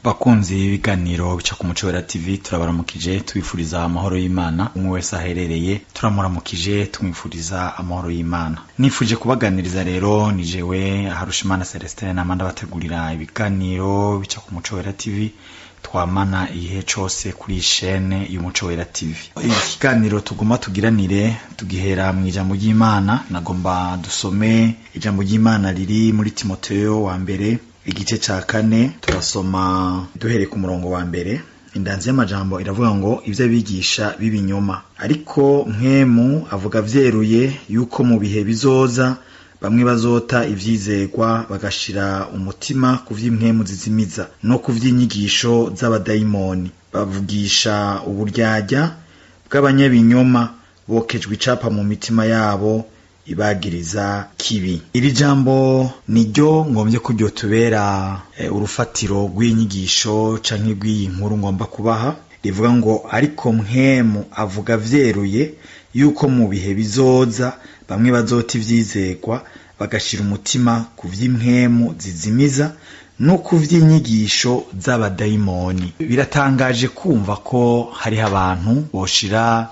Bakunzi b'ibiganiro bica ku Muco Wera TV, turabaramukije, tubifuriza amahoro y'Imana. Umwe wese aherereye turamuramukije, tumwifuriza amahoro y'Imana. Nifuje kubaganiriza rero ni jewe Harushimana Celestin, nama ndabategurira ibiganiro bica ku Muco Wera TV, twamana igihe cose kuri shene y'Umuco Wera TV. Ikiganiro tuguma tugiranire tugihera mu ijambo ry'Imana. Nagomba dusome ijambo ry'Imana riri muri Timoteyo wa mbere, igice ca 4, turasoma duhereye ku murongo wa mbere. Indanzi y'amajambo iravuga ngo ivyo abigisha b'ibinyoma. Ariko Mpwemu avuga vyeruye yuko mu bihe bizoza bamwe bazota ivyizegwa, bagashira umutima ku vy'impwemu zizimiza no ku vy'inyigisho z'abadayimoni, bavugisha uburyarya bw'abanyabinyoma, bokejwe icapa mu mitima yabo ibagiriza kibi. Iri jambo niryo ngombye ko ryotubera urufatiro rw'inyigisho canke rw'iyi nkuru ngomba kubaha. Rivuga ngo ariko Mpwemu avuga vyeruye yuko mu bihe bizoza bamwe bazota ivyizegwa, bagashira umutima ku vy'impwemu zizimiza no ku vy'inyigisho z'abadayimoni. Biratangaje kumva ko hariho abantu boshira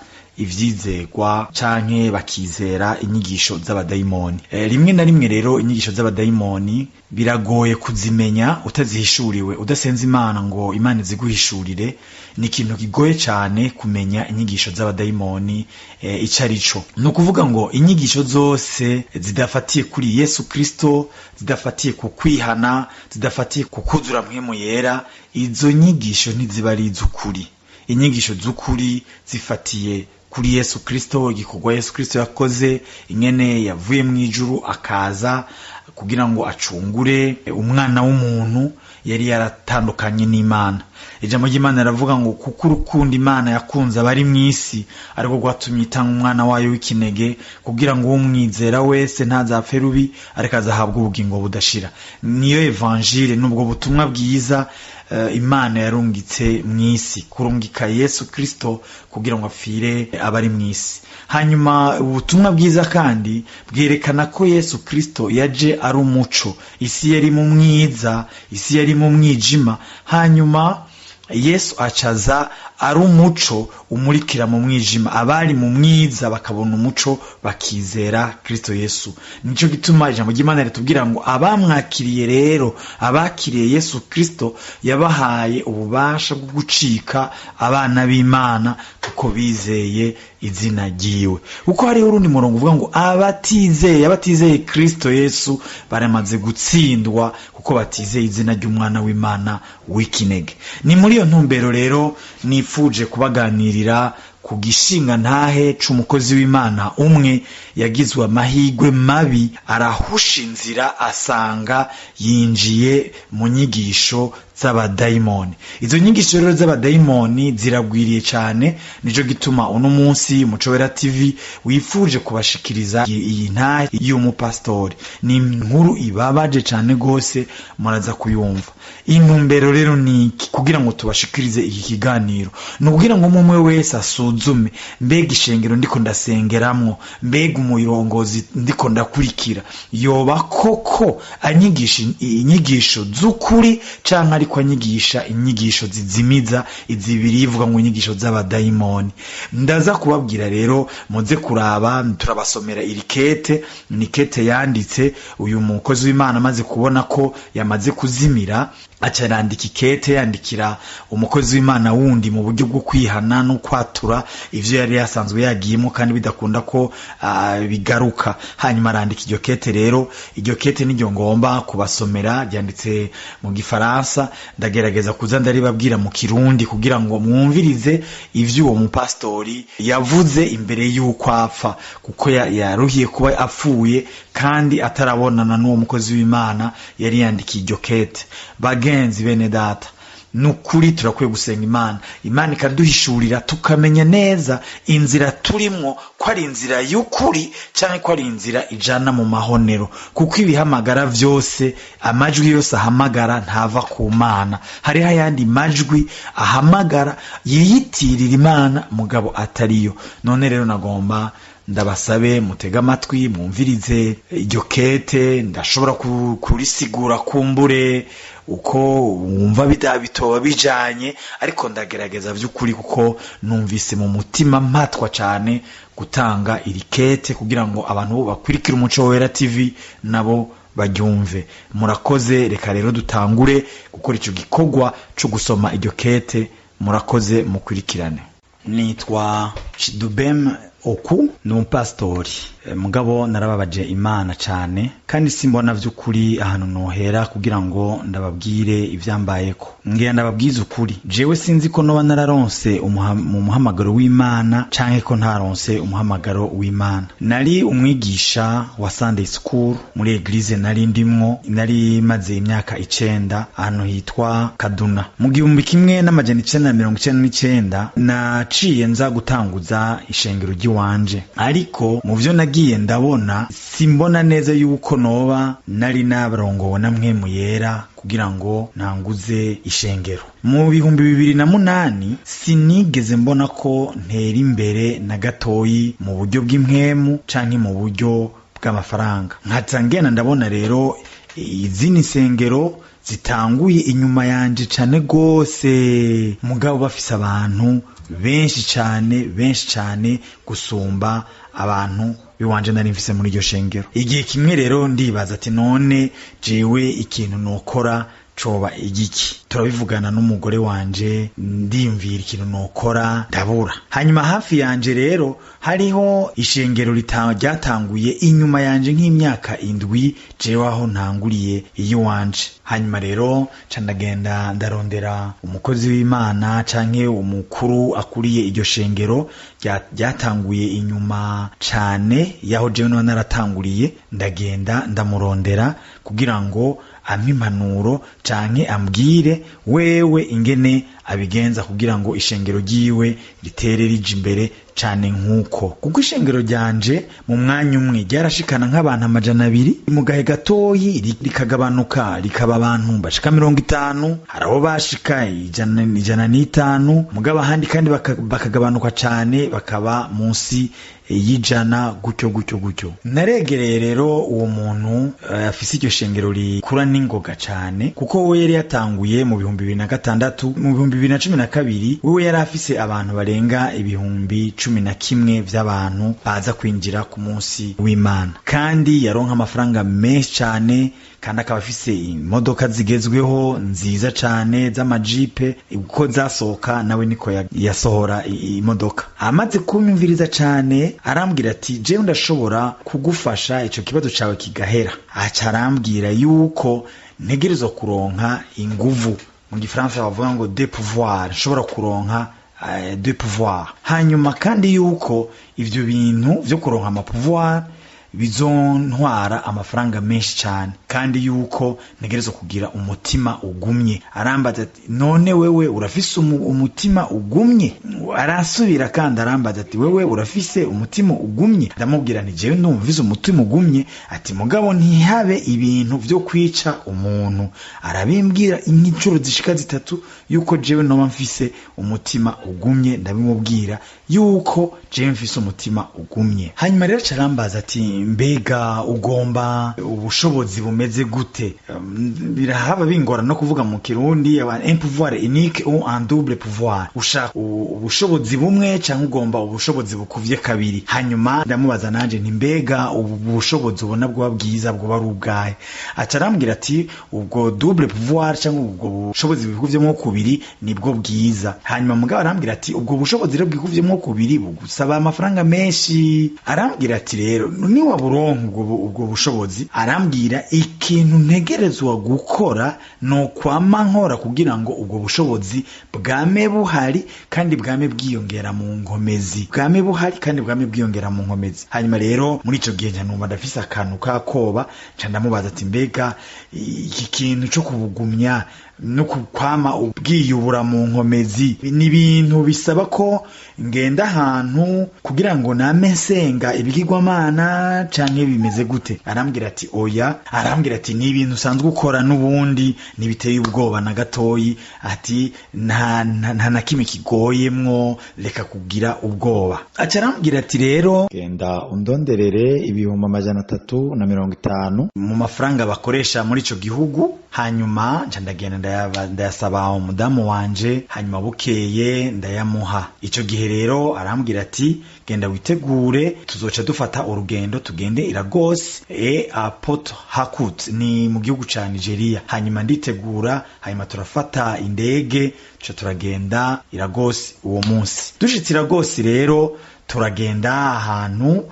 ivyizegwa canke bakizera inyigisho z'abadayimoni. Rimwe na rimwe rero inyigisho z'abadayimoni biragoye kuzimenya utazihishuriwe, udasenze Imana ngo Imana iziguhishurire. Ni ikintu kigoye cane kumenya inyigisho z'abadayimoni ico arico. Ni ukuvuga ngo inyigisho zose zidafatiye kuri Yesu Kristo, zidafatiye ku kwihana, zidafatiye ku kuzura Mpwemu Yera, izo nyigisho ntiziba ari iz'ukuri. Inyigisho z'ukuri zifatiye kuri Yesu Kristo, igikorwa Yesu Kristo yakoze, ingene yavuye mu ijuru akaza kugira ngo acungure umwana w'umuntu yari yaratandukanye n'Imana. Ijambo ry'Imana riravuga ngo kuko urukundo Imana yakunze abari mw'isi ariko rwatumye itanga umwana wayo w'ikinege, kugira ngo umwizera wese ntazapfe rubi, ariko azahabwa ubugingo budashira. Niyo evanjile, nubwo butumwa bwiza Imana yarungitse mw'isi, kurungika Yesu Kristo kugira ngo apfire abari mw'isi. Hanyuma ubutumwa bwiza kandi bwerekana ko Yesu Kristo yaje ari umuco. Isi yari mu mwiza, isi yari mu mwijima, hanyuma Yesu acaza ari umuco umurikira mu mwijima, abari mu mwiza bakabona umuco bakizera Kristo Yesu. Nico gituma ijambo ry'Imana ritubwira ngo abamwakiriye rero, abakiriye Yesu Kristo, yabahaye ububasha bwo gucika abana b'Imana kuko bizeye izina ryiwe. Kuko hariho urundi murongo uvuga ngo abatizeye Kristo Yesu baramaze gutsindwa kuko batizeye izina ry'umwana w'Imana w'ikinege. Ni muri iyo ntumbero rero nifuje kubaganirira ku gishinga ntahe c'umukozi w'Imana umwe yagizwe amahigwe mabi, arahusha inzira asanga yinjiye mu nyigisho z'abadayimoni. Izo nyigisho rero z'abadayimoni ziragwiriye cane, nico gituma uno munsi Umuco Wera TV wifuje kubashikiriza iyi ntahe y'umupastori. Ni inkuru ibabaje cane gose, muraza kuyumva. Intumbero rero ni iki kugira ngo tubashikirize iki kiganiro? Ni ukugira ngo umwe wese asuzume, mbega ishengero ndiko ndasengeramwo, mbega umurongozi ndiko ndakurikira yoba koko anyigisha inyigisho z'ukuri canke ariko anyigisha inyigisho zizimiza, izibiri ivuga ngo inyigisho z'abadayimoni. Ndaza kubabwira rero, muze kuraba, turabasomera iri kete. Ni kete yanditse uyu mukozi w'Imana amaze kubona ko yamaze kuzimira, aca arandika ikete yandikira umukozi w'Imana wundi mu buryo bwo kwihana no kwatura ivyo yari yasanzwe yagiyemo kandi bidakunda ko bigaruka. Hanyuma arandika iryo kete rero, iryo kete niryo ngomba kubasomera, ryanditse mu Gifaransa. Ndagerageza kuza ndaribabwira mu Kirundi kugira ngo mwumvirize ivyo uwo mupastori yavuze imbere y'uko apfa, kuko yaruhiye kuba apfuye kandi atarabonana n'uwo mukozi w'Imana yari yandikiye iryo kete. Bagenzi bene data, nukuri turakwiye gusenga Imana, Imana ikaduhishurira tukamenya neza inzira turimwo ko ari inzira y'ukuri canke ko ari inzira ijana mu mahonero, kuko ibihamagara vyose, amajwi yose ahamagara ntava ku Mana. Hariho ayandi majwi ahamagara yiyitirira Imana mugabo atariyo. None rero nagomba Ndabasabe mutege amatwi, mwumvirize iryo kete. Ndashobora kurisigura kumbure uko wumva bitoba bijanye, ariko ndagerageza vy'ukuri, kuko numvise mu mutima mpatwa cane gutanga iri kete kugira ngo abantu bakwirikira Umuco Wera TV nabo baryumve. Murakoze. Reka rero dutangure gukora ico gikorwa co gusoma iryo kete. Murakoze, mukurikirane. Nitwa Chidubem Oku, ni umupasitori. Mugabo narababaje Imana cane, kandi simbona vy'ukuri ahantu nohera kugira ngo ndababwire ivyambayeko. Ngira ndababwize ukuri, jewe sinzi ko noba nararonse mu muhamagaro w'Imana canke ko ntaronse umuhamagaro w'Imana. Nari umwigisha wa Sunday School muri église nari ndimwo. Nari maze imyaka 9 ahantu hitwa Kaduna. Mu 1999 naciye nza gutanguza ishengero ry'iwanje, ariko mu vyo nagiye ndabona simbona neza yuko noba nari narongowe na Mpwemu Yera kugira ngo ntanguze ishengero. Mu 2008 sinigeze mbona ko ntera imbere na gatoyi mu buryo bw'impwemu canke mu buryo bw'amafaranga. Nkaca ngenda ndabona rero izindi nsengero zitanguye inyuma yanje cane gose, mugabo bafise abantu benshi cane, benshi cane gusumba abantu biwanje nari mfise muri iryo shengero. Igihe kimwe rero ndibaza ati: "None jewe ikintu nokora coba igiki?" Turabivugana n'umugore wanje, ndiyumvira ikintu nokora ndabura. Hanyuma hafi yanje rero hariho ishengero ryatanguye inyuma yanje nk'imyaka 7, jewe aho ntanguriye iyiwanje. Hanyuma rero ca ndagenda ndarondera umukozi w'Imana canke umukuru akuriye iryo shengero ryatanguye inyuma cane yaho jewe noba naratanguriye. Ndagenda ndamurondera kugira ngo ampe impanuro canke ambwire wewe ingene abigenza kugira ngo ishengero ryiwe ritere rija imbere cane nk'uko, kuko ishengero ryanje mu mwanya umwe ryarashikana nk'abantu 200, mu gahe gatoyi rikagabanuka rikaba abantu bashika 50. Hari aho bashika 105, mugabo ahandi kandi bakagabanuka cane bakaba munsi y'100, gutyo gutyo gutyo. Naregereye rero uwo muntu afise iryo shengero rikura n'ingoga cane, kuko we yari yatanguye mu 2006. Mu 2012 wewe yari afise abantu barenga 11,000 vy'abantu baza kwinjira ku munsi w'Imana, kandi yaronka amafaranga menshi cane, kandi akaba afise imodoka zigezweho nziza cane z'amajipe. Uko zasohoka nawe niko yasohora imodoka. Amaze kunyumviriza cane arambwira ati: "Jewe ndashobora kugufasha ico kibazo cawe kigahera." Aca arambwira yuko ntegerezwa kuronka inguvu, mu gifaransa bavuga ngo de pouvoir, nshobora kuronka de pouvoir. Hanyuma kandi yuko ivyo bintu vyo kuronka ama pouvoir bizontwara amafaranga menshi cyane, kandi yuko ntegerezwa kugira umutima ugumye. Arambaza ati: "None wewe urafise umutima ugumye?" Arasubira kandi arambaza ati: "Wewe urafise umutima ugumye?" Ndamubwira nti: "Jewe ndumva mfise umutima ugumye." Ati: "Mugabo ntihabe ibintu vyo kwica umuntu." Arabimbwira inshuro zishika zitatu yuko jewe noba mfise umutima ugumye. Ndabimubwira yuko jewe mfise umutima ugumye. Hanyuma rero arambaza ati: "Mbega ugomba ubushobozi bumeze gute?" Birahaba bingora no kuvuga mu Kirundi. Un pouvoir unique ou un double pouvoir? Ushaka ubushobozi bumwe cyangwa ugomba ubushobozi bukuvye kabiri? Hanyuma ndamubaza nanje nti: "Mbega ubu bushobozi ubona bwoba bwiza bwoba ari ubwahe?" Aca arambwira ati: "Ubwo double pouvoir cyangwa ubwo bushobozi bwikuvyemo kubiri nibwo bwiza." Hanyuma mugabo arambwira ati: "Ubwo bushobozi rero bwikuvyemo kubiri bugusaba amafaranga menshi." Arambwira ati: "Rero niwaburonka ubwo bushobozi," arambwira ikintu ntegerezwa gukora no kwama nkora kugira ngo ubwo bushobozi bwame buhari kandi bwame bwiyongera mu nkomezi, bwame buhari kandi bwame bwiyongera mu nkomezi. Hanyuma rero muri ico gihe nca numva ndafise akantu kakoba, nca ndamubaza ati: "Mbega iki kintu co kubugumya no kukwama ubwiyubura mu nkomezi. Ni ibintu bisaba ko ngenda ahantu kugira ngo name nsenga ibigirwamana canke bimeze gute? Arambwira ati oya. Arambwira ati ni ibintu usanzwe ukora n'ubundi, ntibiteye ubwoba na gatoyi. Ati nta na kimwe kigoyemwo, reka kugira ubwoba. Aca arambwira ati rero genda undonderere 350,000 mu mafaranga bakoresha muri ico gihugu. Hanyuma nca ndagenda ndayasaba umudamu wanje, hanyuma bukeye ndayamuha. Ico gihe rero arambwira ati genda witegure, tuzoca dufata urugendo tugende i Lagos a Port Harcourt, ni mu gihugu ca Nigeria. Hanyuma nditegura, hanyuma turafata indege, tuca turagenda i Lagos. Uwo munsi dushitse i Lagos rero, turagenda ahantu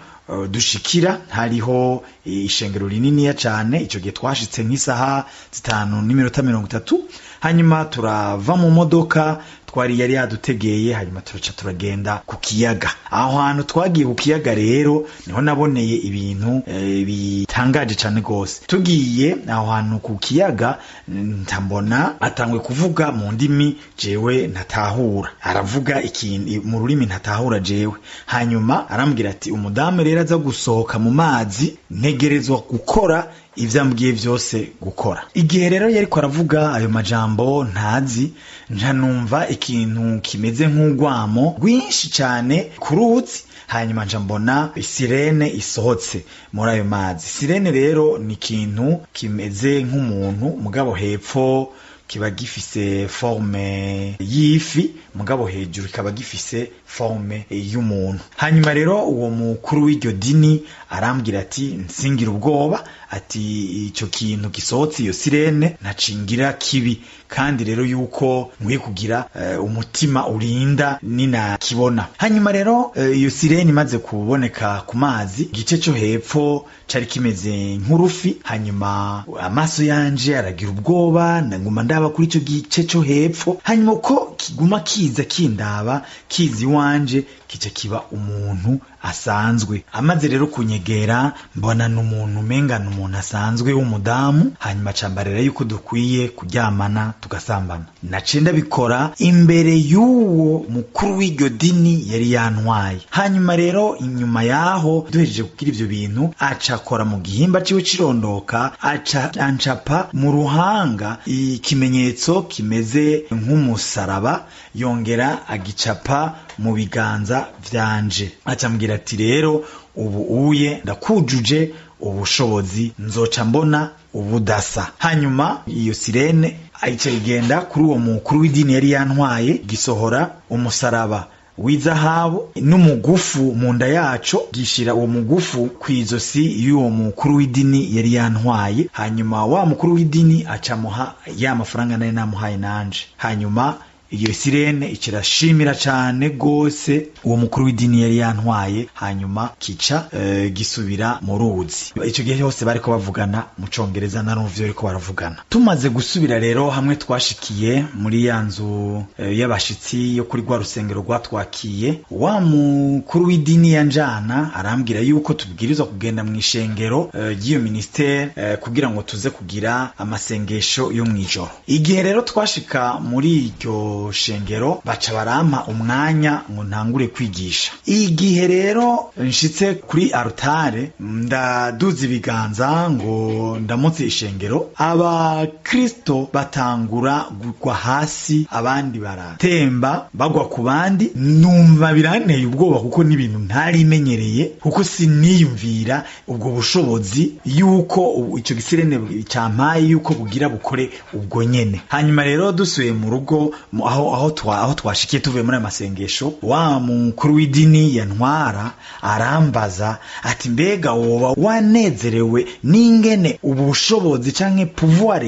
dushikira hariho ishengero rininiya cane. Ico gihe twashitse nk'isaha 5:30. Hanyuma turava mu modoka twari yari yadutegeye, hanyuma turaca turagenda ku kiyaga. Aho hantu twagiye ku kiyaga rero niho naboneye ibintu bitangaje cane gose. Tugiye aho hantu ku kiyaga, ntambona atangwe kuvuga mu ndimi jewe ntatahura, aravuga ikintu mu rurimi ntatahura jewe. Hanyuma arambwira ati umudamu rero aza gusohoka mu mazi, ntegerezwa gukora ivyo ambwiye vyose gukora. Igihe rero yariko aravuga ayo majambo ntazi, nca numva ikintu kimeze nk'urwamo rwinshi cane ku ruzi. Hanyuma nca mbona isirene isohotse muri ayo mazi. Sirene rero ni ikintu kimeze nk'umuntu, mugabo hepfo kiba gifise forme y'ifi, mugabo hejuru kikaba gifise forme y'umuntu. Hanyuma rero uwo mukuru w'iryo dini arambwira ati nsingira ubwoba, ati ico kintu gisohotse, iyo sirene, ntacingira kibi, kandi rero yuko nkwiye kugira umutima urinda ninakibona. Hanyuma rero iyo sirene imaze kuboneka ku mazi, igice co hepfo cari kimeze nk'urufi. Hanyuma amaso yanje aragira ubwoba, nguma ndaba kuri ico gice co hepfo. Hanyuma uko kiguma kiza kindaba, kiza iwanje, kica kiba umuntu asanzwe. Amaze rero kunyegera, mbona n'umuntu umenga n'umuntu asanzwe w'umudamu. Hanyuma cambarira yuko dukwiye kuryamana tugasambana. Naciye ndabikora imbere y'uwo mukuru w'iryo dini yari yantwaye. Hanyuma rero inyuma yaho duhejeje kugira ivyo bintu, aca akora mu gihimba ciwe cirondoka, aca ancapa mu ruhanga ikimenyetso kimeze nk'umusaraba, yongera agicapa mu biganza vyanje. Aca ambwira ati rero ubu uye ndakujuje ubushobozi, nzoca mbona ubudasa. Hanyuma iyo sirene ayica igenda kuri uwo mukuru w'idini yari yantwaye, gisohora umusaraba w'izahabu n'umugufu mu nda yaco, gishira uwo mugufu kw'izosi y'uwo mukuru w'idini yari yantwaye. Hanyuma wa mukuru w'idini acamuha ya mafaranga nari namuhaye nanje. Hanyuma iyo sirene ikirashimira cane gose uwo mukuru w'idini yari yantwaye, hanyuma kica gisubira mu ruzi. Ico gihe hose bariko bavugana mu congereza, narumva ivyo bariko baravugana. Tumaze gusubira rero hamwe twashikiye muri ya nzu y'abashitsi yo kuri rwa rusengero rwatwakiye, wa mukuru w'idini yanjana arambwira yuko tubwirizwa kugenda mu ishengero ry'iyo ministere kugira ngo tuze kugira amasengesho yo mw'ijoro. Igihe rero twashika muri iryo shengero, baca barampa umwanya ngo ntangure kwigisha. Igihe rero nshitse kuri arutare, ndaduza ibiganza ngo ndamutse ishengero, abakristo batangura kugwa hasi, abandi baratemba bagwa ku bandi. Numva biranteye ubwoba kuko n'ibintu ntarimenyereye, kuko siniyumvira ubwo bushobozi yuko ico gisirene campaye yuko bugira bukore ubwo nyene. Hanyuma rero dusuye mu rugo aho twashikiye tuvuye muri amasengesho, wa mukuru w'idini yantwara arambaza ati mbega woba wanezerewe n'ingene ubu bushobozi canke pouvoir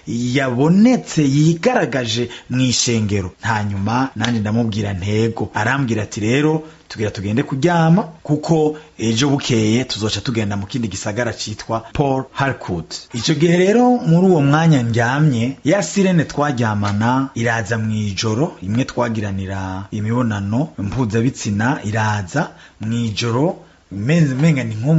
yabonetse yigaragaje mu ishengero? Hanyuma nanje ndamubwira ntego. Arambwira ati rero tugira tugende kuryama, kuko ejo bukeye tuzoca tugenda mu kindi gisagara citwa Port Harcourt. Ico gihe rero muri uwo mwanya ndyamye, ya sirene twaryamana iraza mw'ijoro imwe twagiranira imibonano mpuzabitsina, iraza mw'ijoro. Menga ni nko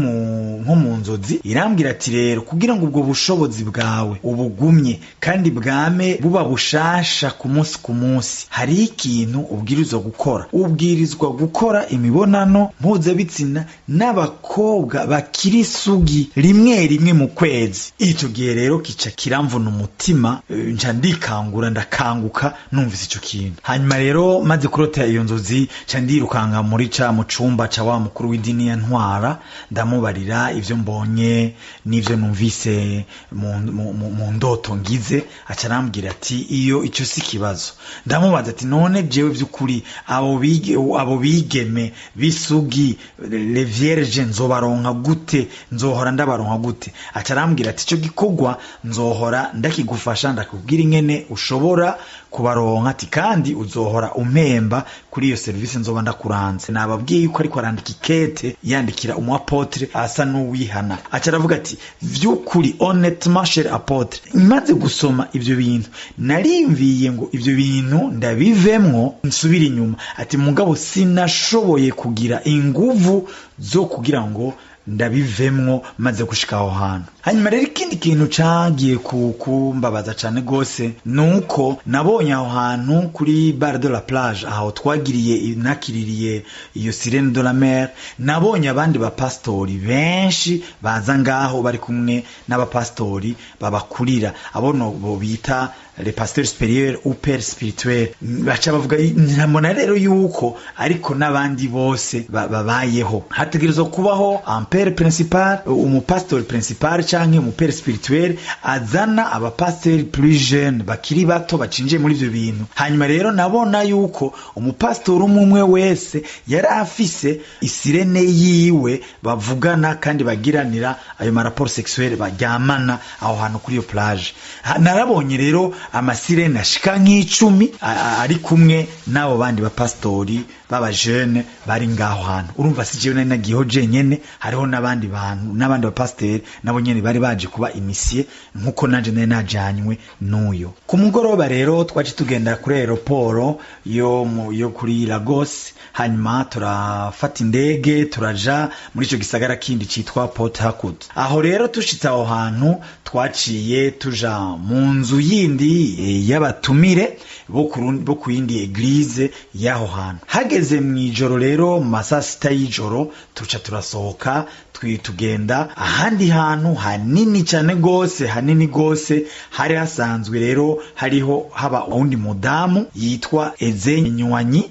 mu nzozi. Irambwira ati rero kugira ngo ubwo bushobozi bwawe ubugumye kandi bwame buba bushasha ku munsi ku munsi, hari ikintu ubwirizwa gukora. Ubwirizwa gukora imibonano mpuzabitsina n'abakobwa bakiri isugi rimwe rimwe mu kwezi. Ico gihe rero kica kiramvuna umutima, nca ndikangura, ndakanguka numvise ico kintu. Hanyuma rero maze kurota iyo nzozi, nca ndirukanga muri ca mu cumba ca wa mukuru w'idini ya ntwara, ndamubarira ivyo mbonye n'ivyo numvise mu ndoto ngize. Aca arambwira ati iyo ico si kibazo. Ndamubaza ati none jewe vy'ukuri abo bigeme b'isugi, les vierges, nzobaronka gute? Nzohora ndabaronka gute? Aca arambwira ati ico gikorwa nzohora ndakigufasha, ndakubwira ingene ushobora kubaronka, ati kandi uzohora umpemba kuri iyo service nzoba ndakuranze. Nababwiye yuko ariko arandika ikete yandikira umu apôtre asa n'uwihana. Aca aravuga ati vy'ukuri, honnêtement, cher apôtre, maze gusoma ivyo bintu narimviye ngo ivyo bintu ndabivemwo nsubire inyuma, ati mugabo sinashoboye kugira inguvu zo kugira ngo ndabivemwo maze gushika aho hantu. Hanyuma rero ikindi kintu cagiye kumbabaza cane gose nuko nabonye aho hantu kuri bar de la plage, aho twagiriye nakiririye iyo sirène de la mer, nabonye abandi bapastori benshi baza ngaho bari kumwe n'abapastori babakurira, abo no bo bita les pasteurs supérieurs ou pères spirituels. Baca bavuga, nkabona rero yuko ariko n'abandi bose babayeho hategerezwa kubaho un père principal, umupastori principal canke umupère spirituel azana abapastori plus jeune, bakiri bato, bacinjiye muri ivyo bintu. Hanyuma rero nabona yuko umupastori umwe umwe wese yari afise isirène yiwe bavugana kandi bagiranira ayo marapports sexuels, baryamana aho hantu kuri iyo plage. Narabonye rero amasirènes ashika nk'icumi ari kumwe n'abo bandi bapastori b'abajene bari ngaho hantu. Urumva si jewe nari nagiyeho jenyene, hariho n'abandi bantu, n'abandi bapasiteri nabo nyene bari baje kuba initiés nkuko nanje nari najanywe n'uyo. Ku mugoroba rero twaci tugenda kuri aéroport yo kuri Lagos, hanyuma turafata indege turaja muri ico gisagara kindi citwa Port Harcourt. Aho rero tushitse aho hantu, twaciye tuja mu nzu yindi y'abatumire bo ku yindi église y'aho hantu. Hageze mw'ijoro rero, mu masaa 6 y'ijoro, tuca turasohoka, tugenda ahandi hantu hanini cyane gose, hanini gose. Hari hasanzwe rero hariho haba uwundi mudamu yitwa Ezenywanyi.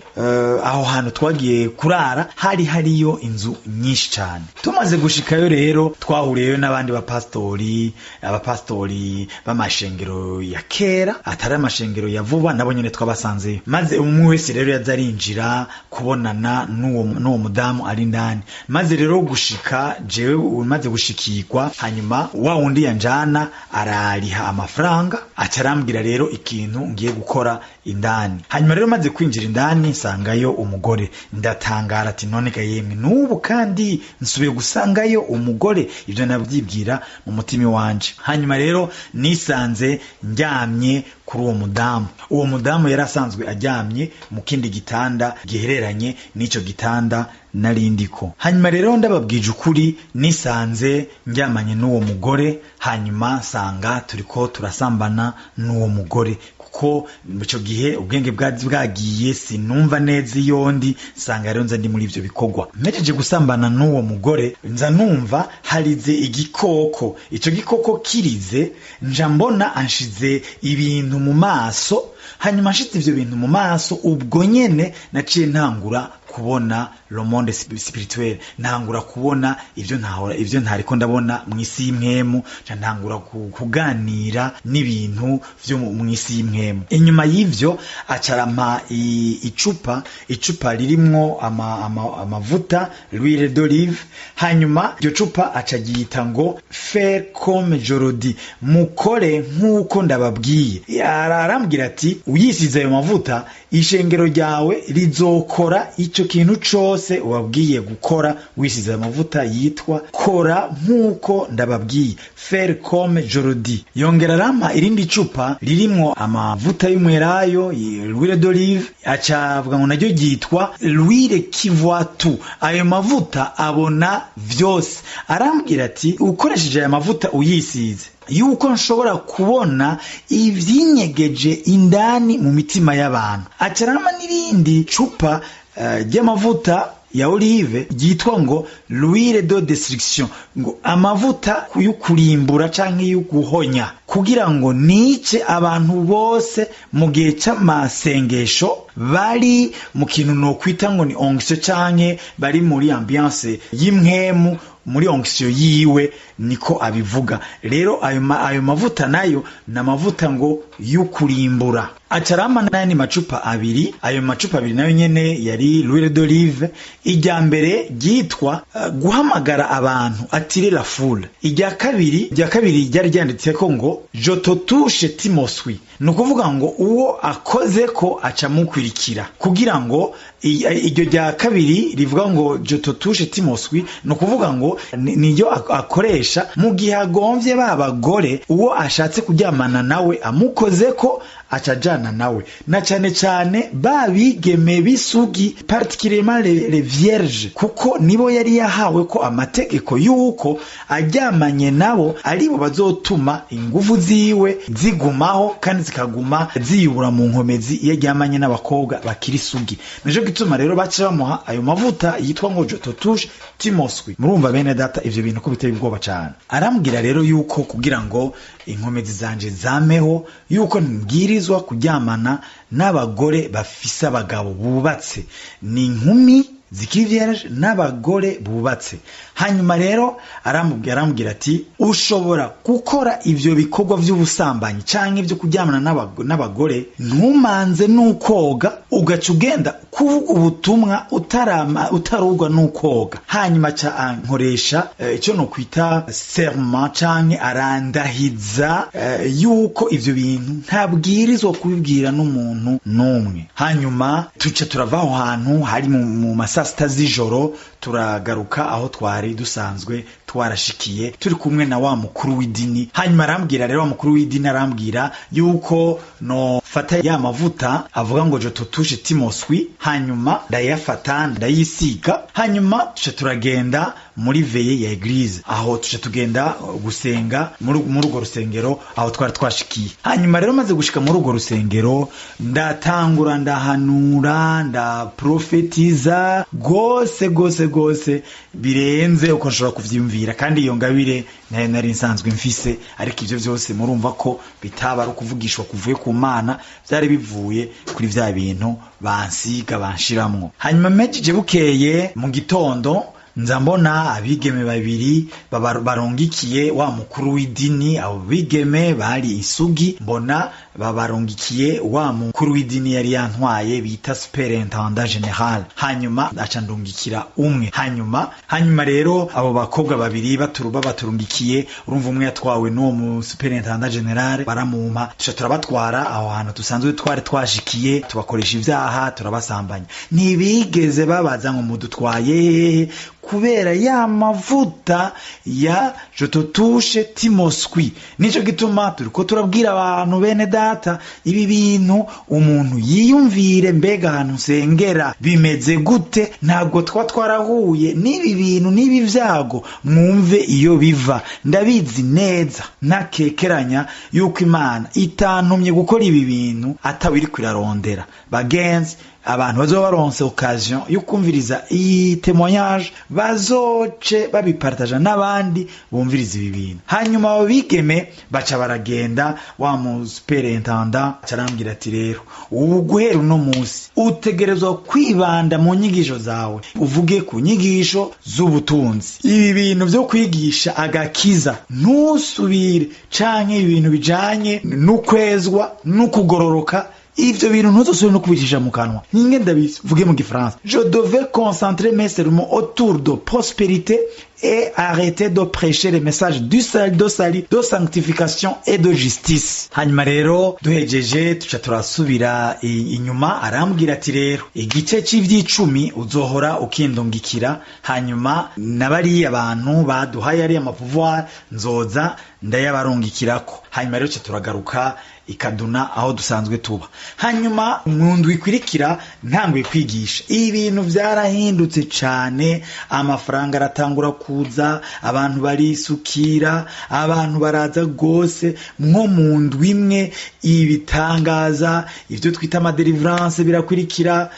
Aho hantu twagiye kurara hari hariyo inzu nyinshi cyane. Tumaze gushikayo rero twahuriyeyo n'abandi bapastori, abapastori b'amashengero ya kera, atari amashengero ya vuba, nabo nyene twabasanzeyo. Maze umwe wese rero yaza arinjira kubonana n'uwo mudamu ari indani. Maze rero gushika jewe umaze gushikirwa, hanyuma wa wundi yanjana arariha amafaranga, aca arambwira rero ikintu ngiye gukora indani. Hanyuma rero maze kwinjira indani nsangayo umugore, ndatangara ati none ga yemwe, n'ubu kandi nsubiye gusangayo umugore? Ibyo nabyibwira mu mutima wanje. Hanyuma rero nisanze ndyamye kuri uwo mudamu. Uwo mudamu yari asanzwe aryamye mu kindi gitanda gihereranye n'ico gitanda narindiko. Hanyuma rero ndababwije ukuri, nisanze ndyamanye n'uwo mugore, hanyuma nsanga turiko turasambana n'uwo mugore, kuko ico gihe ubwenge bwari bwagiye, sinumva neza iyo ndi. Nsanga rero nza ndi muri ivyo bikorwa. Mpejeje gusambana n'uwo mugore, nza numva harize igikoko. Ico gikoko kirize, nja mbona anshize ibintu mu maso. Hanyuma anshize ivyo bintu mu maso, ubwo nyene naciye ntangura kubona le monde spirituel, ntangura kubona ivyo ntahora, ivyo ntariko ndabona mw'isi y'impwemu. Nca ntangura kuganira n'ibintu vyo mw'isi y'impwemu. Inyuma y'ivyo acarampa icupa ririmwo amavuta, l'huile d'olive. Hanyuma iryo cupa aca ryita ngo faire comme je le dis, mukore nk'uko ndababwiye. Arambwira ati uyisize ayo mavuta, ishengero ryawe rizokora ico. Ico kintu cose ubabwiye gukora wisize amavuta yitwa kora nk'uko ndababwiye, faire comme je le dis. Yongera arampa irindi cupa ririmwo amavuta y'umwelayo, l'huile d'olive, aca avuga ngo naryo ryitwa l'huile qui voit tout, ayo mavuta abona vyose. Arambwira ati ukoresheje aya mavuta uyisize, yuko nshobora kubona ivyinyegeje indani mu mitima y'abantu. Aca arampa n'irindi cupa ry'amavuta ya olive ryitwa ngo l'huile de destruction, ngo amavuta y'ukurimbura canke y'uguhonya, kugira ngo nice abantu bose mu gihe c'amasengesho bari mu kintu nokwita ngo ni onction, canke bari muri ambiance y'impwemu, muri onction yiwe, niko abivuga. Rero ayo mavuta nayo ni amavuta ngo y'ukurimbura. Aca arampa n'ayandi macupa abiri. Ayo macupa abiri nayo nyene yari l'huile d'olive. Irya mbere ryitwa guhamagara abantu, attirer la foule. Irya kabiri ryari ryanditseko ngo je te touche, tu me suis, ni ukuvuga ngo uwo akoze ko aca amukurikira. Kugira ngo iryo rya kabiri rivuga ngo je te touche, tu me suis, ni ukuvuga ngo niyo akoresha mu gihe agomvye ba bagore, uwo ashatse kuryamana nawe amukoze ko aca ajana nawe, na cane cane ba bigeme b'isugi, particulièrement les vierges, kuko nibo yari yahawe ko amategeko yuko aryamanye nabo aribo bazotuma inguvu ziwe zigumaho kandi zikaguma ziyubura mu nkomezi iyo aryamanye n'abakobwa bakiri isugi. Nico gituma rero baca bamuha ayo mavuta yitwa ngo je te touche, tu me suis. Murumva bene data, ivyo bintu ko biteye ubwoba cane. Arambwira rero yuko kugira ngo inkomezi zanje zameho, yuko mbwirizwa kuryamana n'abagore bafise abagabo bubatse, ni inkumi zikiri vierge n'abagore bubatse. Hanyuma rero arambwira ati ushobora gukora ivyo bikorwa vy'ubusambanyi canke ivyo kuryamana n'abagore ntumanze n'ukoga, ugaca ugenda kuvuga ubutumwa utarama utarugwa n'ukoga. Hanyuma ca ankoresha ico nokwita serment, canke arandahiza yuko ivyo bintu ntabwirizwa kubibwira n'umuntu n'umwe. Hanyuma tuca turava aho hantu hari mu masasita z'ijoro, turagaruka aho twari dusanzwe twarashikiye turi kumwe na wa mukuru w'idini. Hanyuma arambwira rero, wa mukuru w'idini arambwira yuko no fata ya mavuta avuga ngo je te touche, tu me suis. Hanyuma ndayafata, ndayisiga, hanyuma tuca turagenda muri veillée ya église, aho tuca tugenda gusenga muri urwo rusengero aho twari twashikiye. Hanyuma rero maze gushika muri urwo rusengero, ndatangura ndahanura, ndaprofetiza gose gose gose birenze uko nshobora kuvyiyumvira, kandi iyo ngabire nayo nari nsanzwe mfise. Ariko ivyo vyose murumva ko bitaba ari ukuvugishwa kuvuye ku Mana, vyari bivuye kuri vya bintu bansiga banshiramwo. Hanyuma mejije, bukeye mu gitondo nza mbona abigeme babiri barongikiye wa mukuru w'idini. Abo bigeme bari isugi, mbona babarungikiye wa mukuru w'idini yari yantwaye bita superintendant général. Hanyuma aca ndungikira umwe. Hanyuma rero abo bakobwa babiri baturuba baturungikiye, urumva umwe yatwawe n'uwo mu superintendant général, baramumpa, tuca turabatwara aho hantu dusanzwe twari twashikiye, tubakoresha ivyaha, turabasambanya. Ntibigeze babaza ngo mudutwaye hehe, kubera ya mavuta ya je te touche, tu me suis. Nico gituma turiko turabwira abantu, bene data, ibi bintu umuntu yiyumvire: mbega ahantu nsengera bimeze gute? Ntabwo twa twarahuye n'ibi bintu n'ibi vyago. Mwumve iyo biva. Ndabizi neza ntakekeranya yuko Imana itantumye gukora ibi bintu atawe iriko irarondera. Bagenzi, abantu bazoba baronse occasion yo kumviriza iyi témoignage bazoce babipartaja n'abandi bumviriza ibi bintu. Hanyuma abo bigeme baca baragenda, wa mu superintendant arambwira ati rero ubu guhera uno munsi utegerezwa kwibanda mu nyigisho zawe, uvuge ku nyigisho z'ubutunzi, ibi bintu vyo kwigisha agakiza ntusubire, canke ibintu bijanye n'ukwezwa n'ukugororoka, ivyo bintu ntuzosubire no kubicisha mu kanwa. Ninge ndabivuge mu gifaransa: je devais concentrer mes sermons autour de prospérité. et arrêter de prêcher les messages du salut, de salut, de sanctification et de justice. Hanyuma rero duhejeje tuca turasubira inyuma, arambwira ati rero igice c'ivy'icumi uzohora ukindungikira, hanyuma nabariya abantu baduhaye ariya ma pouvoir nzoza ndayabarungikirako. Hanyuma rero tuca turagaruka ikaduna aho dusanzwe tuba. Hanyuma mu ndwi ikurikira ntanguye kwigisha, ibintu vyarahindutse cane, amafaranga aratangura kuza, abantu barisukira, abantu baraza gose. Nko mu ndwi imwe ibitangaza, ivyo twita ama délivrance birakurikira,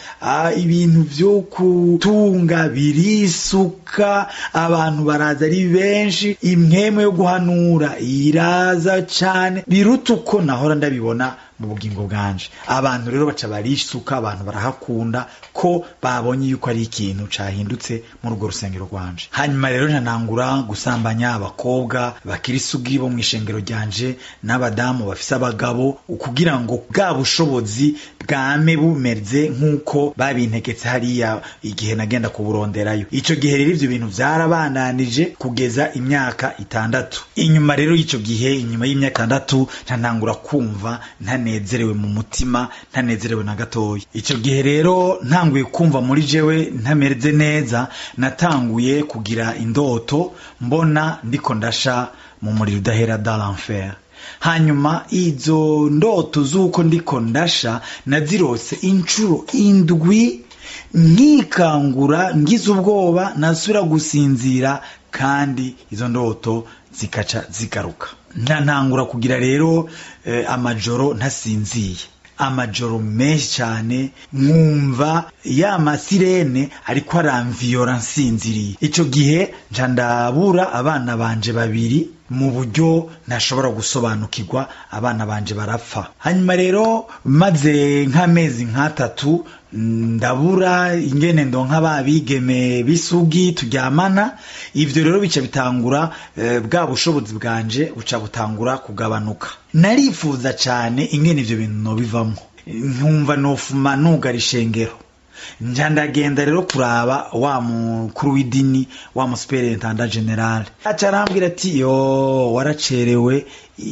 ibintu vyo kutunga birisuka, abantu baraza ari benshi, impwemu yo guhanura iraza cane biruta uko nahora ndabibona mu bugingo bwanje. Abantu rero baca barisuka, abantu barahakunda ko babonye yuko ari ikintu cahindutse muri urwo rusengero rwanje. Hanyuma rero ntangura gusambanya abakobwa bakirisugi bo mw'ishengero ryanje n'abadamu bafise abagabo, kugira ngo bwa bushobozi bwame bumeze nk'uko babintegetse hariya igihe nagenda kuburonderayo. Ico gihe rero ivyo bintu vyarabandanije kugeza imyaka 6. Inyuma rero y'ico gihe, inyuma y'imyaka 6, ntangura kumva ntanezerewe mu mutima, ntanezerewe na gatoya. Ico gihe rero ntanguye kumva muri jewe ntameze neza, natanguye kugira indoto mbona ndiko ndasha mu muriro udahera, dans l'enfer. Hanyuma izo ndoto z'uko ndiko ndasha nazirose inshuro 7, nkikangura ngize ubwoba, nasubira gusinzira kandi izo ndoto zikaca zigaruka. Ntangura kugira rero amajoro ntasinziye, amajoro menshi cyane, nkumva ya ma sirènes ariko aramviyora nsinziriye. Ico gihe nca ndabura abana banje babiri mu buryo ntashobora gusobanukirwa, abana banje barapfa. Hanyuma rero maze nk'amezi nk'atatu ndabura ingene ndonka babigeme bisugi turyamana. Ivyo rero bica bitangura bwa bushobozi bwanje buca butangura kugabanuka. Narifuza cane ingene ivyo bintu nobivamwo, nkumva nofuma nugara ishengero. Nja ndagenda rero kuraba wa mukuru w'idini, wa mu superintendant général. Aca arambwira ati: "Yo, waracerewe,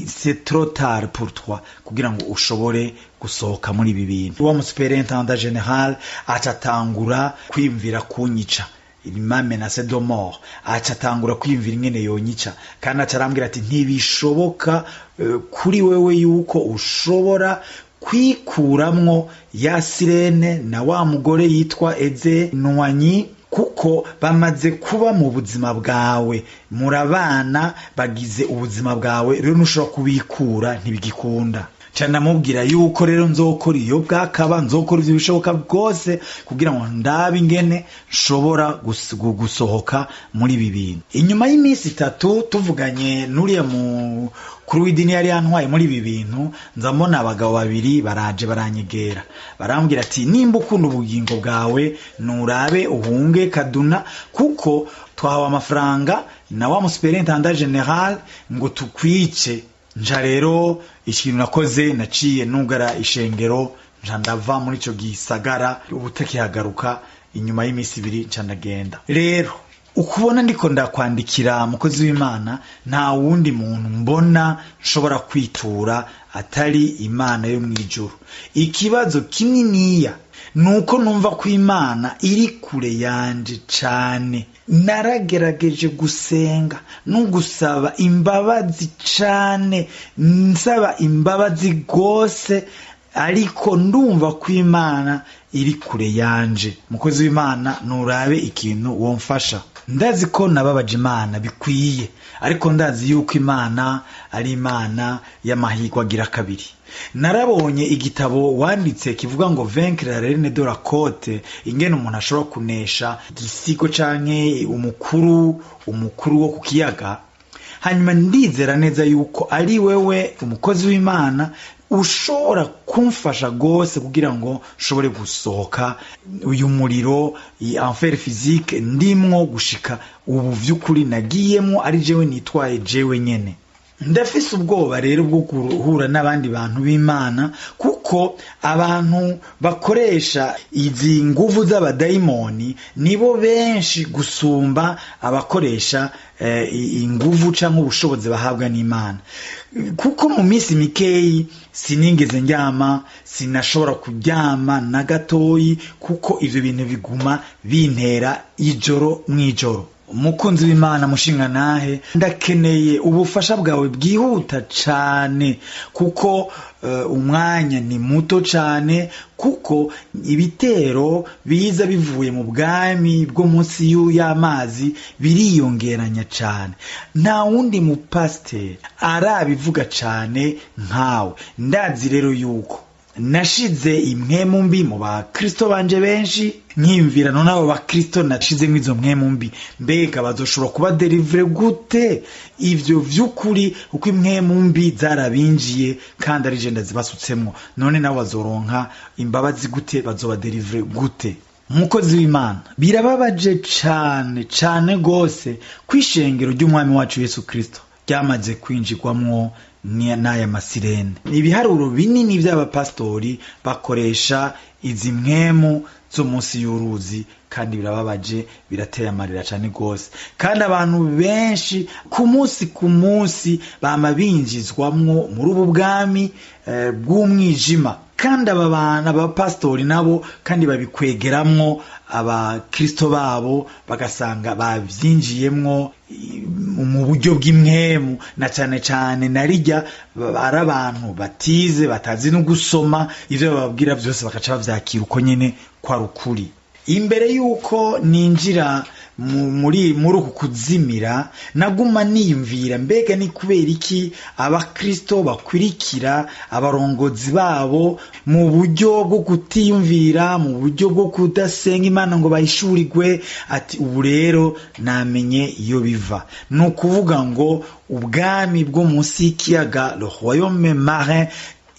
c'est trop tard pour toi kugira ngo ushobore gusohoka muri ibi bintu." Wa mu superintendant général aca atangura kwiyumvira kunyica, il m'a menacé de mort. Aca atangura kwiyumvira ingene yonyica, kandi aca arambwira ati: "Ntibishoboka kuri wewe yuko ushobora kwikuramwo ya sirène na wa mugore yitwa Eze Nwanyi, kuko bamaze kuba mu buzima bwawe, murabana, bagize ubuzima bwawe, rero ntushobora kubikura, ntibigikunda." Ca ndamubwira yuko rero nzokora iyo bwakaba, nzokora ivyo bishoboka bwose kugira ngo ndabe ingene nshobora gusohoka muri ibi bintu. Inyuma y'iminsi 3 tuvuganye n'uriya mukuru w'idini yari yantwaye muri ibi bintu, nza mbona abagabo babiri baraje baranyegera, barambwira ati: "Nimba ukunda ubugingo bwawe, nurabe uhunge Kaduna, kuko twahawe amafaranga na wa mu superintendant général ngo tukwice." Nja rero ikintu nakoze, naciye nugara ishengero, nja ndava muri ico gisagara ubutakihagaruka. Inyuma y'iminsi 2 nca ndagenda. Rero ukubona ndiko ndakwandikira, mukozi w'Imana, nta wundi muntu mbona nshobora kwitura atari Imana yo mw'ijuru. Ikibazo kininiya nuko numva ko Imana iri kure yanje cane. Naragerageje gusenga no gusaba imbabazi cane, nsaba imbabazi rwose, ariko ndumva ko Imana iri kure yanje. Mukozi w'Imana, nurabe ikintu womfasha. Ndazi ko nababaje Imana bikwiye, ariko ndazi yuko Imana ari Imana y'amahirwe agira kabiri. Narabonye igitabo wanditse kivuga ngo "Vaincre la reine de la côte", ingene umuntu ashobora kunesha igisigo canke umukuru wo ku kiyaga. Hanyuma ndizera neza yuko ari wewe umukozi w'Imana ushobora kumfasha rwose kugira ngo nshobore gusohoka uyu muriro, enfer physique ndimwo gushika ubu. Vy'ukuri nagiyemwo ari jewe nitwaye jewe nyene. Ndafise ubwoba rero bwo guhura n'abandi bantu b'Imana kuko Kuko abantu bakoresha izi nguvu z'abadayimoni nibo benshi gusumba abakoresha inguvu canke ubushobozi bahabwa n'Imana. Kuko mu minsi mikeyi sinigeze ndyama, sinashobora kuryama na gatoyi, kuko ivyo bintu biguma bintera ijoro mw'ijoro. Umukunzi w'Imana mushinga nahe, ndakeneye ubufasha bwawe bwihuta cane, kuko umwanya ni muto cane, kuko ibitero biza bivuye mu bwami bwo munsi y'amazi biriyongeranya cane. Nta wundi mupasiteri arabivuga cane nkawe. Ndazi rero yuko nashize impwemu mbi mu bakristo banje benshi, nkiyumvira none abo bakristo nashizemo izo mpwemu mbi, mbega bazoshobora kuba délivre gute? Ivyo vy'ukuri, uko impwemu mbi zarabinjiye kandi ari je ndazibasutsemwo, none nabo bazoronka imbabazi gute? Bazoba délivre gute? Umukozi w'Imana, birababaje cane cane gose kw'ishengero ry'Umwami wacu Yesu Kristo ryamaze kwinjirwamwo n'aya masirene. Ibiharuro binini by'abapasitori bakoresha izi mpwemu zo munsi y'uruzi, kandi birababaje, birateye amarira cane gose. Kandi abantu benshi ku munsi ku munsi bama binjizwamwo muri ubu bwami bw'umwijima. Kandi aba bantu, abapasitori nabo kandi babikwegeramwo abakristo babo, bagasanga bavyinjiyemwo mu buryo bw'impwemu, na cane cane narirya ari abantu batize, batazi no gusoma, ivyo bababwira vyose bakaca bavyakira uko nyene kwari ukuri. Imbere yuko ninjira muri uku kuzimira, naguma niyumvira: mbega ni kubera iki abakristo bakwirikira abarongozi babo mu buryo bwo kutiyumvira, mu buryo bwo kudasenga Imana ngo bahishurirwe? Ati ubu rero namenye iyo biva. Ni ukuvuga ngo ubwami bwo munsi y'ikiyaga, le royaume marin,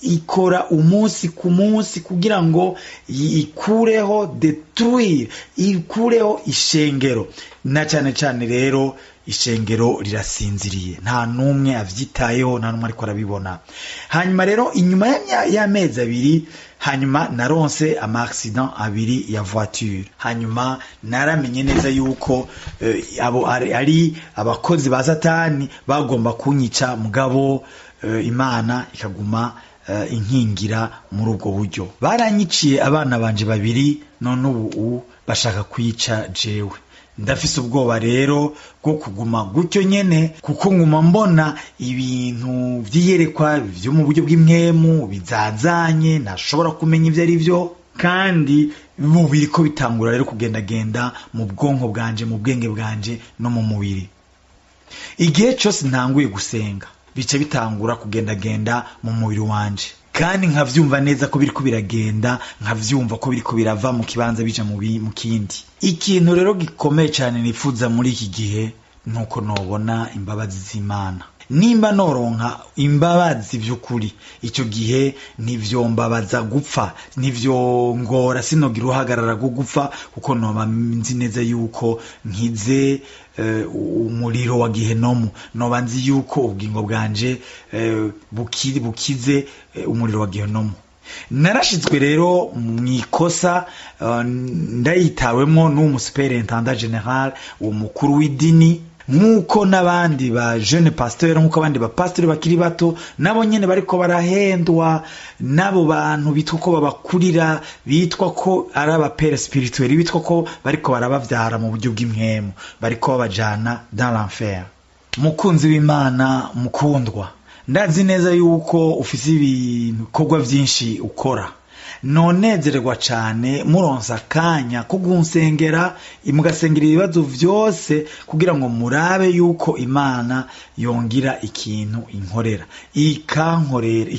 ikora umunsi ku munsi kugira ngo ikureho, détruire, ikureho ishengero. Na cane cane rero ishengero rirasinziriye, nta n'umwe avyitayeho, nta n'umwe ariko arabibona. Hanyuma rero inyuma y'amezi 2, hanyuma naronse ama accident abiri ya voiture. Hanyuma naramenye neza yuko abo ari abakozi ba Satani bagomba kunyica, mugabo Imana ikaguma inkingira muri ubwo buryo. Baranyiciye abana banje babiri, none ubu bashaka kwica jewe. Ndafise ubwoba rero bwo kuguma gutyo nyene, kuko nguma mbona ibintu vy'iyerekwa vyo mu buryo bw'impwemu bizazanye, ntashobora kumenya ivyo ari vyo. Kandi ubu biriko bitangura rero kugendagenda mu bwonko bwanje, mu bwenge bwanje no mu mubiri. Igihe cose ntanguye gusenga, bice bitangura kugendagenda mu mubiri wanje, kandi nkavyumva neza ko biriko biragenda, nkavyumva ko biriko birava mu kibanza bija mu kindi. Ikintu rero gikomeye cyane nifuza muri iki gihe nuko nobona imbabazi z'Imana. Nimba noronka imbabazi vy'ukuri, icyo gihe ntivyombabaza gupfa, ntivyongora, sinogira uhagarara rwo gupfa, kuko noba nzi neza yuko nkize umuriro wa gihenomu. Noba nzi yuko ubugingo bwanje bukize umuriro wa gihenomu. Narashizwe rero mu ikosa, ndayitawemwo n'uwo superintendant général, uwo mukuru w'idini, nk'uko n'abandi ba jeune pasteur, nk'uko abandi ba pasteur bakiri bato nabo nyene bariko barahendwa n'abo bantu bitwa ko babakurira, bitwa ko ari aba père spirituel, bitwa ko bariko barabavyara mu buryo bw'impwemu, bariko babajana dans l'enfer. Mukunzi w'Imana mukundwa, ndazi neza yuko ufise ibikorwa vyinshi ukora. Nonezererwa cane muronsa akanya ko gunsengera, mugasengera ibibazo vyose, kugira ngo murabe yuko Imana yongira ikintu inkorera, ikankorera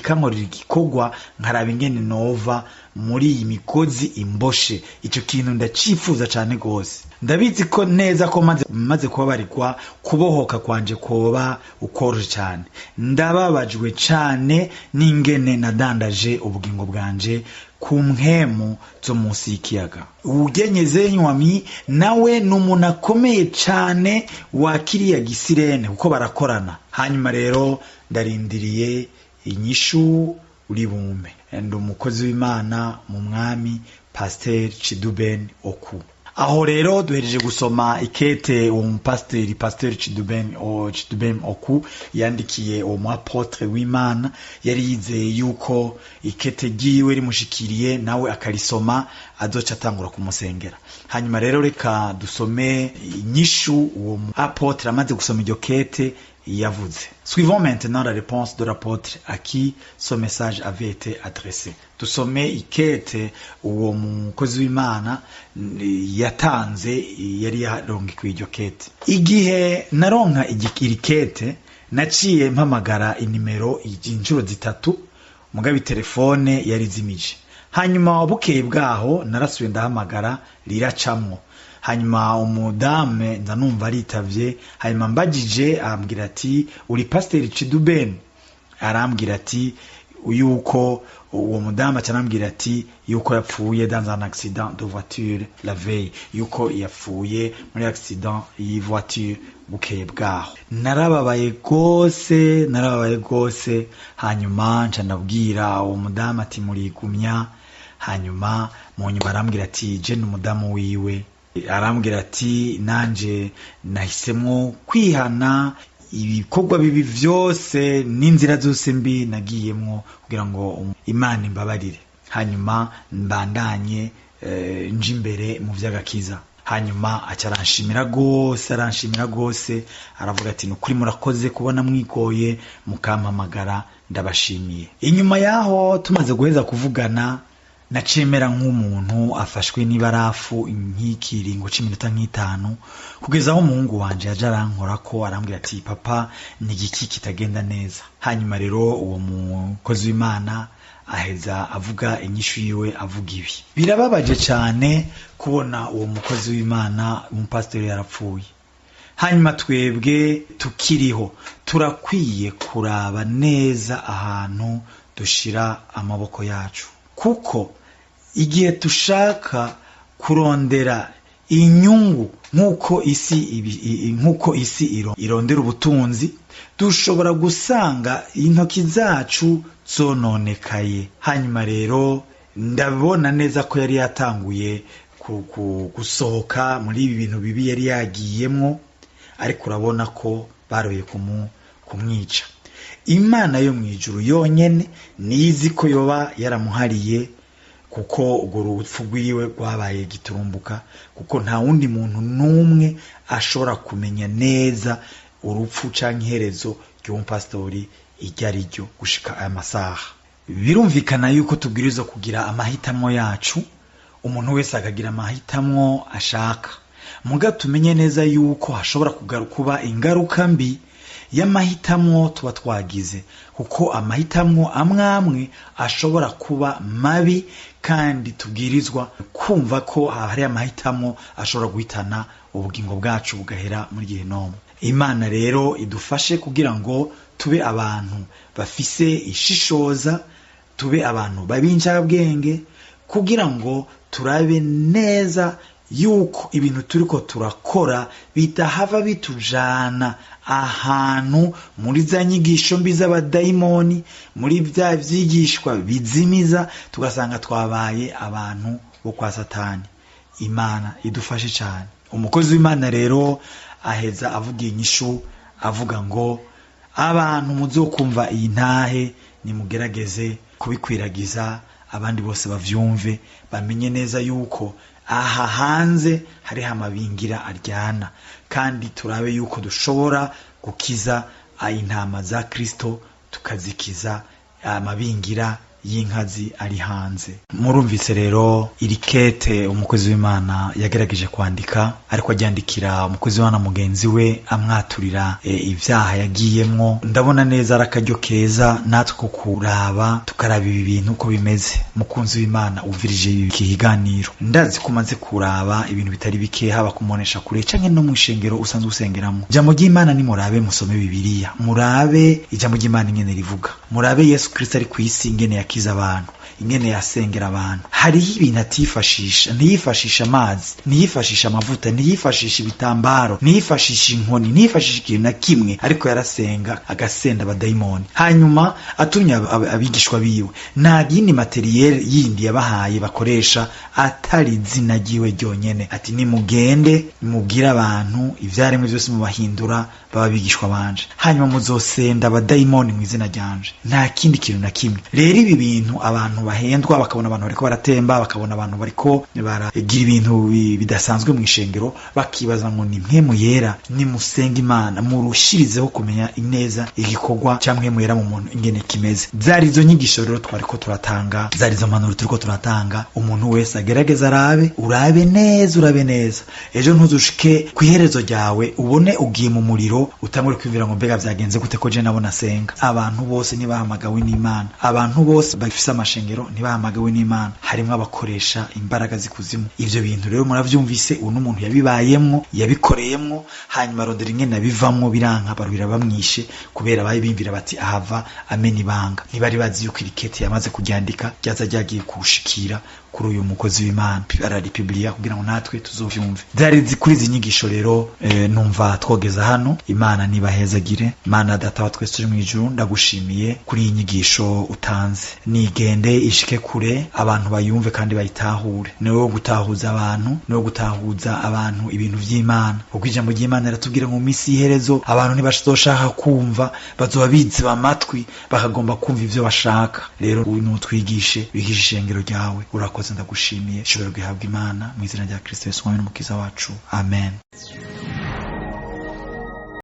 igikorwa, nkaraba ingene nova muri iyi migozi imboshe. Ico kintu ndacifuza cane gose. Ndabizi ko neza ko maze kubabarirwa, kubohoka kwanje koba ukoroshe cane. Ndababajwe cane n'ingene nadandaje ubugingo bwanje ku mpwemu zo munsi y'ikiyaga. Ugenyeze nywami nawe ni umuntu akomeye cane wa kiriya gisirene, kuko barakorana. Hanyuma rero ndarindiriye inyishu. uri bumpe. Ndi umukozi w'Imana mu mwami, Pasteur Chidubem Oku. Aho rero duhereje gusoma ikete uwo mupasiteri, Pasteur Chidubem Oku, yandikiye uwo mu apôtre w'Imana. Yari yizeye yuko ikete ryiwe rimushikiriye nawe akarisoma azoca atangura kumusengera. Hanyuma rero reka dusome inyishu uwo mu apôtre amaze gusoma iryo kete yavuze. Suivons maintenant la réponse de l'apôtre à qui ce message avait été adressé. Dusome ikete uwo mukozi w'Imana yatanze, yari yarongikiwe iryo kete. Igihe naronka iri kete, naciye mpamagara inimero inshuro zitatu, mugabe telefone yari izimije. Hanyuma bukeye bwaho narasubiye ndahamagara, riracamwo. Hanyuma umudame nza numva aritavye. Hanyuma mbagije arambwira ati: "Uri Pasiteri Chidubem?" Arambwira ati yuko uwo mudamu aca arambwira ati yuko yapfuye dans un accident de voiture la veille, yuko yapfuye muri accident y'ivoiture bukeye bwaho. Narababaye gose, narababaye gose. Hanyuma nca ndabwira uwo mudamu ati: "Murigumya." Hanyuma mu nyuma arambwira ati: "Je ni umudamu wiwe." Arambwira ati: "Nanje nahisemwo kwihana ibikorwa bibi vyose n'inzira zose mbi nagiyemwo kugira ngo Imana imbabarire, hanyuma mbandanye nje imbere mu vy'agakiza." Hanyuma aca aranshimira gose, aranshimira gose, aravuga ati: "Nukuri murakoze kubona mwigoye mukampamagara, ndabashimiye." Inyuma yaho tumaze guheza kuvugana, nacemera nk'umuntu afashwe n'ibarafu nk'ikiringo c'iminota nk'itanu, kugeza aho umuhungu wanje yaje arankora ko arambwira ati: "Papa, ni igiki kitagenda neza?" Hanyuma rero uwo mukozi w'Imana aheza avuga inyishu yiwe, avuga ibi: "Birababaje cyane kubona uwo mukozi w'Imana, umupasitori, yarapfuye, hanyuma twebwe tukiriho. Turakwiye kuraba neza ahantu dushira amaboko yacu, kuko igihe dushaka kurondera inyungu nk'uko isi irondera ubutunzi, dushobora gusanga intoki zacu zononekaye." Hanyuma rero ndabona neza ko yari yatanguye gusohoka muri ibi bintu bibi yari yagiyemwo, ariko urabona ko baroye kumwica. Imana yo mu ijuru yonyene nizi ko yoba yaramuhariye, kuko urwo rupfu rwiwe rwabaye giturumbuka, kuko nta wundi muntu n'umwe ashobora kumenya neza urupfu canke iherezo ry'uwo iryo ari ryo gushika aya masaha. Birumvikana yuko tubwirizwa kugira amahitamo yacu, umuntu wese akagira amahitamo ashaka, muga tumenye neza yuko hashobora kuba ingaruka mbi y'amahitamo tuba twagize, kuko amahitamo amwe amwe ashobora kuba mabi, kandi tubwirizwa kumva ko hari amahitamo ashobora guhitana ubugingo bwacu bugahera muri gehinomu. Imana rero idufashe kugira ngo tube abantu bafise ishishoza, tube abantu bab'incabwenge, kugira ngo turabe neza yuko ibintu turiko turakora bidahava bitujana ahantu muri za nyigisho mbi z'abadayimoni, muri bya vyigishwa bizimiza, tugasanga twabaye abantu bo kwa Satani. Imana idufashe cyane. Umukozi w'Imana rero aheza avuga inyishu, avuga ngo: "Abantu muzokumva iyi ntahe, nimugerageze kubikwiragiza abandi bose bavyumve, bamenye neza yuko aha hanze hariho amabingira aryana, kandi turabe yuko dushobora gukiza intama za Kristo, tukazikiza amabingira y'inkazi ari hanze." Murumvise rero iri kete umukozi w'Imana yagerageje kwandika, ariko aryandikira umukozi w'Imana mugenzi we, amwaturira ibyaha yagiyemwo. Ndabona neza ari akaryo keza natwe ko kuraba, tukaraba ibi bintu uko bimeze. Mukunzi w'Imana uvirije iki kiganiro, ndazi ko umaze kuraba ibintu bitari bike, haba kumuonesha kure canke no mu ishengero usanzwe usengeramo. Ijambo ry'Imana, nimurabe, musome Bibiliya, murabe ijambo ry'Imana ingene rivuga, murabe Yesu Kristo ari ku isi ingene. yakiza abantu, ingene yasengera abantu. Hariho ibintu atifashisha. Ntiyifashisha amazi, ntiyifashisha amavuta, ntiyifashisha ibitambaro, ntiyifashisha inkoni, ntiyifashisha ikintu na kimwe, ariko yarasenga agasenda abadayimoni. Hanyuma atumye abigishwa biwe, nta yindi matériel yindi yabahaye bakoresha atari izina ryiwe ryonyene. Ati: "Nimugende mubwire abantu ivyaremwe vyose, mubahindura baba bigishwa banje, hanyuma muzosenda abadayimoni mu izina ryanje." Nta kindi kintu na kimwe. Rero ibi bintu abantu bahendwa, bakabona abantu bariko baratemba, bakabona abantu bariko baragira ibintu bidasanzwe mu ishengero, bakibaza ngo ni Mpwemu Yera. Nimusenga Imana murushirizeho kumenya ineza igikorwa ca Mpwemu Yera mu muntu ingene kimeze. Zari izo nyigisho rero twariko turatanga, zari izo mpanuro turiko turatanga. Umuntu wese agerageza arabe, urabe neza, urabe neza, ejo ntuzushike ku iherezo ryawe ubone ugiye mu muriro, utangure kwiyumvira ngo: "Mbega vyagenze gute ko je nabona senga?" Abantu bose ntibahamagawe n'Imana. Abantu bose bafise amashengero ntibahamagawe n'Imana. Harimwo abakoresha imbaraga z'ikuzimu. Ivyo bintu rero muravyumvise, ubu n'umuntu yabibayemwo, yabikoreyemwo, hanyuma arondera ingene abivamwo, biranka, baruhira bamwishe, kubera bari bimvira bati ahava amena ibanga. Ntibari bazi yuko iri kete yamaze kuryandika ryaza ryagiye kuwushikira kuri uyu mukozi w'Imana, araripubliya kugira ngo natwe tuzovyumve. Zari kuri izi nyigisho rero numva twogeza hano. Imana nibahezagire. Imana Data wa twese turi mu ijuru, ndagushimiye kuri iyi nyigisho utanze. Nigende ishike kure, abantu bayumve kandi bayitahure. Ni wowe gutahuza abantu, ni wowe gutahuza abantu ibintu vy'Imana, kuko ijambo ry'Imana riratubwira ngo mu minsi y'iherezo abantu ntibazoshaka kumva, bazoba biziba amatwi, bakagomba kumva ivyo bashaka. Rero nutwigishe, wigishe ishengero ryawe. Urakoze, ndagushimiye. Ishobora guhabwa Imana mu izina rya Kristo Yesu, Umwami n'Umukiza wacu. Amen.